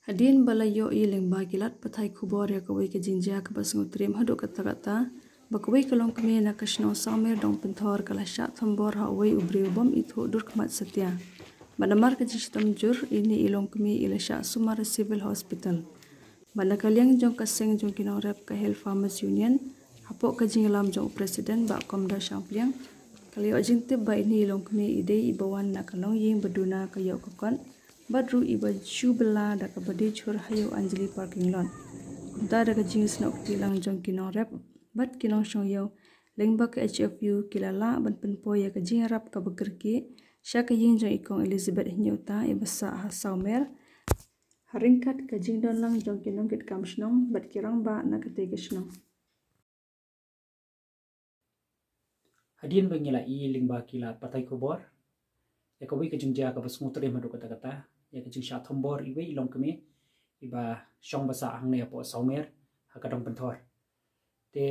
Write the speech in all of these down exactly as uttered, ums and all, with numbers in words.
Hadien ba la ïohi lyngba ki lad pathai khubor ïa kawei ka jingjia kaba sngewtriem haduh katta katta, ba kawei ka longkmie na ka shnong Sawmer Dong Pynthor ka la shah thombor ha uwei u briew bym ithuh dur khmat satia. Bad namar ka jingshitom jur, ine i longkmie i la shah sumar ha Civil Hospital. Bad na ka liang jong ka seng jong ki nongrep ka Hill Farmers Union, hapoh ka jingïalam jong u President Bah Komdar Shangpliang, ka la ïoh jingtip ba ine i longkmie i dei iba wan na ka longïing ba duna ka ïoh ka kot, bad ruh iba ju bylla da kaba die jhur ha ïew Anjali parking lot. Kumta da ka jingsnoh kti lang jong ki nongrep bad ki nongshong ïew, lyngba ka H F U ki la lah ban pynpoi ïa ka jingïarap kaba kyrkieh sha ka ïing jong i Kong Elizabeth Hynñiewta iba sah ha Sawmer, ha ryngkat ka jingdon lang jong ki nongkitkam shnong bad ki rangbah na katei ka shnong. Hadien ba ngi la ïohi lyngba ki lad pathai khubor ïa kawei ka jingjia kaba sngewtriem haduh katta katta, ïa ka jingshah thombor iwei i longkmie iba shong ba sah hangne hapoh Sawmer ha ka Dong Pynthor. Te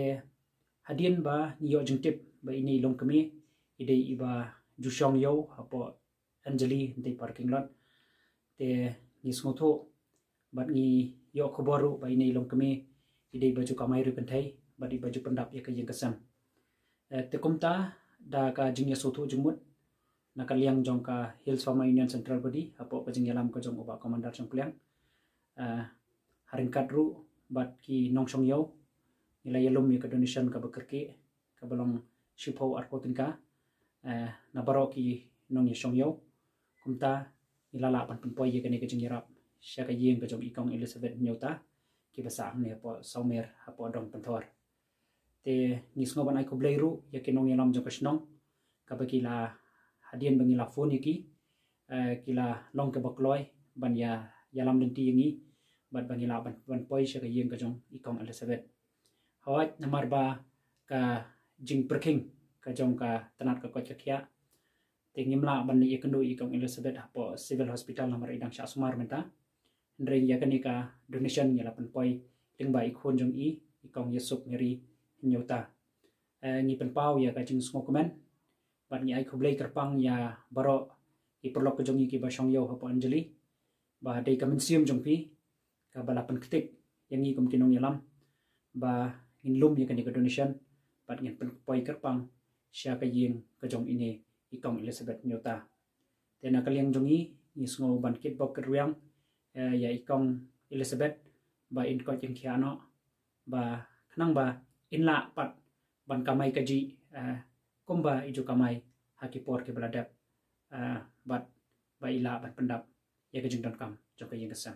hadien ba ngi ïoh jingtip ba ine i longkmie i dei iba ju shong ïew hapoh Anjali hangtei parking lot. Te ngi sngewthuh bad ngi ïoh khubor ruh ba ine i longkmie i dei iba ju kamai riewkynthei bad iba ju pyndap ïa ka ïing ka sem. Eh, te kumta da ka jingïasngewthuh jingmut na ka liang jong ka Hills Farmer Union Central Body hapoh ka jingïalam ka jong u Bah Komdar Shangpliang, eh, ha ryngkat ruh bad ki nongshong ïew, ngi la ïalum ïa ka donation kaba kyrkieh kaba long shiphew arphew tyngka, eh, na baroh ki nongïashong ïew. Kumta ngi la lah ban pynpoi ïa kane ka jingïarap sha ka ïing ka jong i Kong Elizabeth Hynñiewta kiba sah hangne hapoh Sawmer hapoh Dong Pynthor. Te ngi sngew ban ai khublei ruh ïa ki nongïalam jong ka shnong, kaba ki la, hadien ba ngi la phone ïa ki, eh, ki la long kaba kloi ban ïa, ïalam lynti ïa ngi bad ba ngi lah ban, ban poi sha ka ïing ka jong i Kong Elizabeth. Hooid, namar ba ka jingpyrkhing ka jong ka tnat ka koit ka khiah, te ngim lah ban ïakynduh ïa i Kong Elizabeth hapoh Civil Hospital namar i dang shah sumar mynta. Hynrei ïa kane ka donation ngi la pynpoi lyngba i khun jong i, i Kong Ïasuk Mary Hynñiewta. Eh, ngi pynpaw ïa ka jingsngewkmen bad ngi ai khublei kyrpang ïa baroh ki paralok ka jong i kiba shong ïew hapoh Anjali, ba dei ka mynsiem jong phi kaba la pynktik ïa ngi kum ki nongïalam ba ngin lum ïa kane ka donation bad ngin pynpoi kyrpang sha ka ïing ka jong ine i Kong Elizabeth Hynñiewta. Te na ka liang jong ngi, ngi sngew ban kitbok kitrwiang, eh, ïa i Kong Elizabeth ba in koit in khiah noh, ba khnang ba in lah pat ban kamai kajih, eh, kumba i ju kamai ha ki por kiba la dep, eh, bad ba i lah ban pyndap ïa ka jingdonkam jong ka ïing ka sem.